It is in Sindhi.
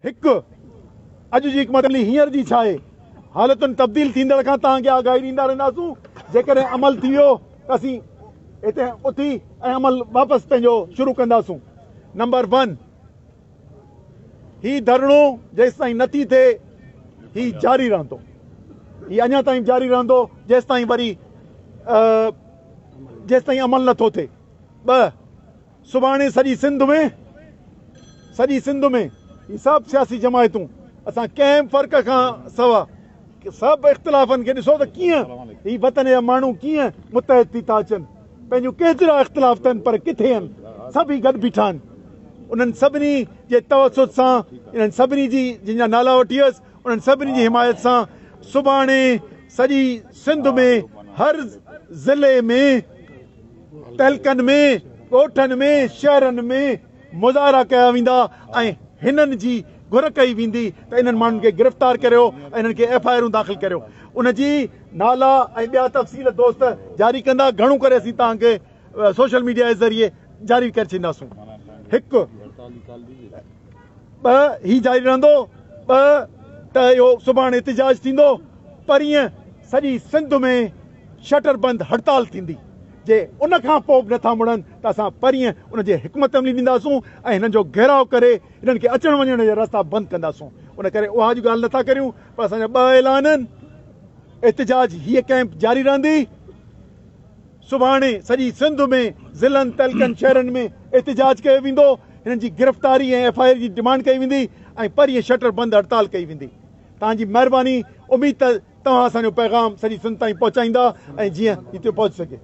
هڪ، اڄ جي حڪمت عملي هينئر جي ڇا آهي؟ حالتن تبديل ٿيندڙ کان توهان کي آگاهي ڏيندا رهنداسون، جيڪڏهن عمل ٿي ويو ته اسين هتي اٿي ۽ عمل واپس پنهنجو شروع ڪنداسون. نمبر ون، هي ڌرڻو جيستائين نه ٿي ٿئي هي جاري رهندو، هي اڃا تائين جاري رهندو جيستائين وري جيستائين عمل نه ٿو ٿئي. ٻه، سڀاڻي سڄي سنڌ ۾ سڄي سنڌ ۾ هي سڀ سياسي جماعتون اسان ڪنهن به فرق کان سوا سڀ اختلافن کي ڏسو ته ڪيئن هي وطن جا ماڻهو ڪيئن متحد ٿي ٿا اچن پنهنجون ڪيترا اختلاف اٿن پر ڪٿي آهن سڀ ئي گڏ بيٺا آهن انهن سڀني جي توسط سان انهن سڀني جي جن جا نالا وٺي ويس انهن سڀني جي حمايت سان سڀاڻي سڄي سنڌ ۾ هر ضلعي ۾ تعلقن ۾، ڳوٺن ۾، شهرن ۾ مظاهرا ڪيا ويندا ۽ هنن جي گهر ڪئي ويندي ته انهن ماڻهن کي گرفتار ڪريو ۽ انهن کي ايف I آرون داخل ڪريو. ان جي نالا ۽ ٻيا تفصيل دوست جاري ڪندا، گهڻو ڪري اسين توهان کي سوشل ميڊيا جي ذريعي جاري ڪري ڇڏينداسون. هڪ. ٻه، هي جاري رهندو. ٻه، ته اهو سڀاڻي احتجاج ٿيندو، پرينء سڄي سنڌ ۾ شٽر بند هڙتال ٿيندي، جي ان کان پوء به نٿا مڙن ته اسان پرينء ان جي حڪمت عملي ڏينداسون ۽ هنن جو گهيراء ڪري هنن کي اچڻ وڃڻ جا رستا بند ڪنداسون. ان ڪري اها اڄ ڳالهه نٿا ڪريون پر اسان جا ٻه اعلان آهن، احتجاج هيء ڪئمپ جاري رهندي. سڀاڻي سڄي سنڌ ۾ ضلعن، تعلقن، شهرن ۾ احتجاج ڪيو ويندو، هنن جي گرفتاري ۽ ايف I R جي ڊمانڊ ڪئي ويندي ۽ پرينء شٽر بند هڙتال ڪئي ويندي. توهان جي مهرباني، اميد ته توهان اسان جو پيغام سڄي سنڌ تائين پهچائيندا ۽ جيئن هتي پهچي سگهي.